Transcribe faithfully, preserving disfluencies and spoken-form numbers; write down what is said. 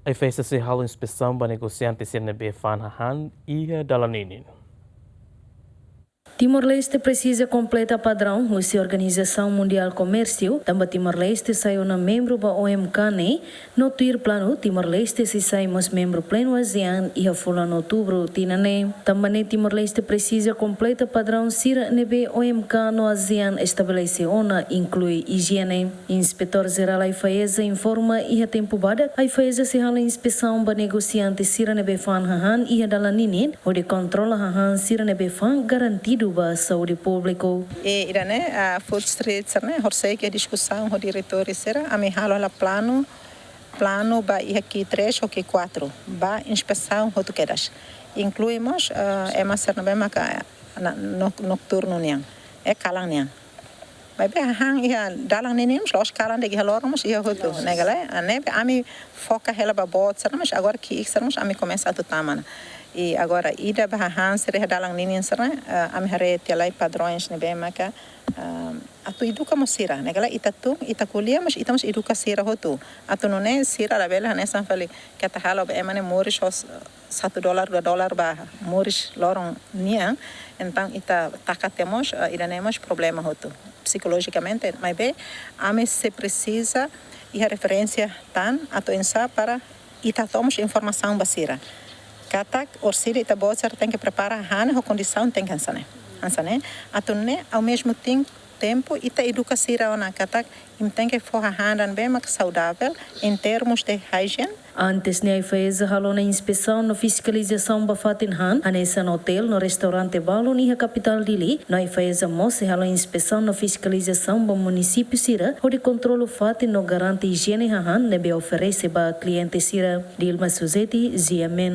AIFAESA sei halo inspesaun ba negosiante sira ne'ebé fa'an hahán iha dalan ninin. Timor-Leste presiza kompleta padraun husi Organizasaun Mundiál Komérsiu, tanba Timor-Leste sai ona membru ba O M K ne'e, no tuir planu Timor-Leste sei sai mós membru plenu ASEAN iha fulan Outubru tinan ne'e. Tanba ne'e Timor-Leste presiza kompleta padraun sira ne'ebé O M K no ASEAN estabelese ona, inklui ijiene. Inspetór Jerál AIFAESA informa iha tempu badak, AIFAESA sei halo inspesaun ba negosiante sira ne'ebé fa'an hahán iha dalan ninin, hodi kontrola hahán sira ne'ebé fa'an garantidu ba saúde públiku. I ida-ne'e, ah, Food Street sira-ne'e, horisehik iha diskusaun ho diretór sira, ami halo hela planu, planu ba iha Q três ho Q quatro, ba inspesaun hotu kedas. Inklui mós, ah, ema sira ne'ebé maka na-, nok-, noturnu nian, eh, kalan nian. Maibé hahán iha dalan ninin mós, la'ós kalan de'it, iha loron mós iha hotu. Ne'e ka lae, ah, ne'ebé ami foka hela ba boot sira, mas agora ki'ik sira mós ami komesa atu tama ona. I agora ida ba hahán sira iha dalan ninin sira, ah, ami haree tiha lai padrões ne'ebé maka, ah, atu eduka mós sira. Ne'e ka lae, ita tun, ita ko'alia, mas ita mós eduka sira hotu. Atu nune'e sira labele hanesan fali keta halo ba ema ne'e moris ho satu dolar, dua dolar ba moris loron nian, entaun ita taka tiha mós, eh, ida-ne'e mós problema hotu psikolojikamente, maibé ami sei presiza iha referénsia tan atu oinsá para ita toma mós informasaun ba sira. Katak orsida ita-boot sira tenke prepara hahán ho kondisaun tenke hanesan ne'e. Hanesan ne'e, atu nune'e, ao mesmo tem-, tempu, ita eduka sira ona katak imi tenke fó hahán ida ne'ebé mak saudavel em termos de hygiene. Antes ne'e AIFAESA halo ona inspesaun no fiskalizasaun ba fatin han, hanesan otél no restaurante balun iha kapitál Dili, no AIFAESA mós sei halo inspesaun no fiskalizasaun ba munisípiu sira, hodi kontrola fatin no garante ijiene hahán ne'ebé oferese ba kliente sira. Dilma Suzeti, G M N.